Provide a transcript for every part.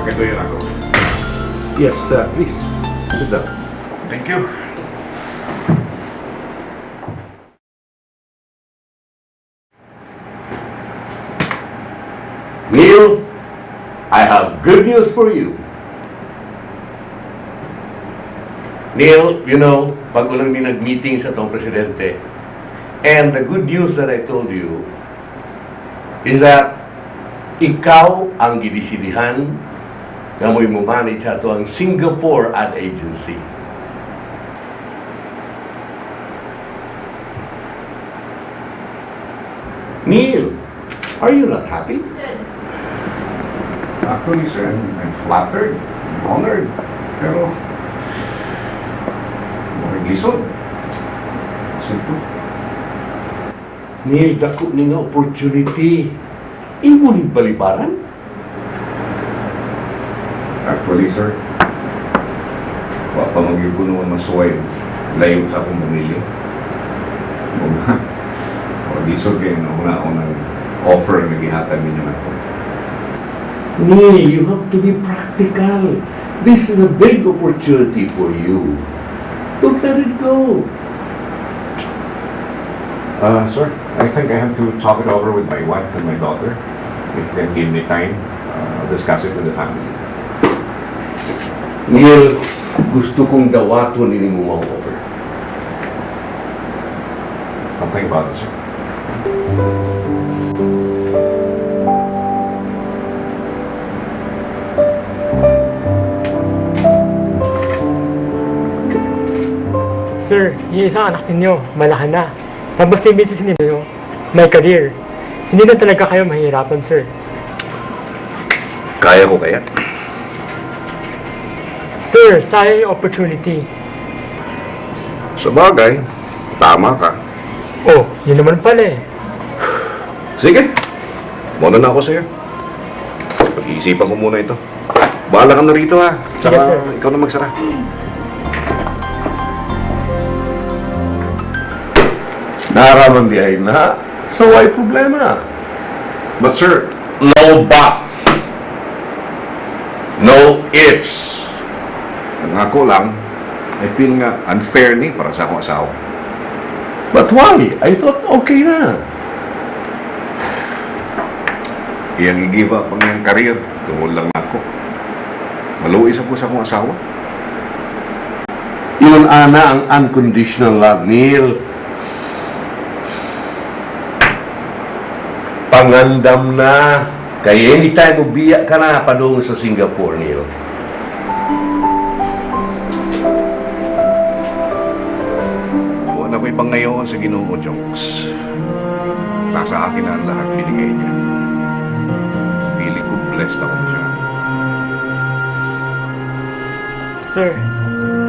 Ito yun ako. Yes, please. Sit down. Thank you. Neil, I have good news for you. Neil, you know, pag ulang din nag-meeting sa itong presidente, and the good news that I told you is that ikaw ang gidisidihan na mo'y manage ato ang Singapore ad agency. Neil, are you not happy? Actually, sir, I'm flattered, I'm honored. Pero, Luzon. Simple. Neil, dako ni nga opportunity. Imo ni balibaran? Actually, sir, wala pa mag-ipunuan masuway. Layo sa akong pamilya. Luzon kayo na una ako nag-offer na gihatag ninyo na ako. Neil, you have to be practical. This is a big opportunity for you. Don't let it go. Sir, I think I have to talk it over with my wife and my daughter. If they can give me time, I'll discuss it with the family. Neil, gusto kong dawaton ini mo offer. I'll think about it, sir. Sir, yung isang anak ninyo, malaki na. Tapos yung business ninyo, may career. Hindi na talaga kayo mahihirapan, sir. Kaya ko kaya? Sir, sayang yung opportunity. Sa bagay, tama ka. Oh, yun naman pala eh. Sige, muna na ako sa'yo. Pag-iisipan ko muna ito. Bahala ka na rito ha. Sige, sir. Ikaw na magsara. Naraman di ay na. So why problema? But sir, No buts. No ifs. ang ako lang, I feel nga unfair ni para sa akong asawa. But why? I thought okay na. Iyang i-give up ang iyang career, tungkol lang ako. Maluis ako sa akong asawa. Yun ana ang unconditional love, Neil. Pangandam na. Kaya anytime ubiyak ka na padung sa Singapore, Neil. Buwan ako'y pangayon sa Ginoo, Jonks. Nasa akin na ang lahat binigay niya. Pili ko blessed ako siya. Sir,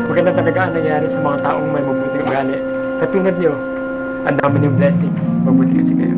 maganda talaga ang nangyari sa mga taong may mabuting ugali. Katulad nyo, ang dami niyong blessings. Mabuti kasi kayo.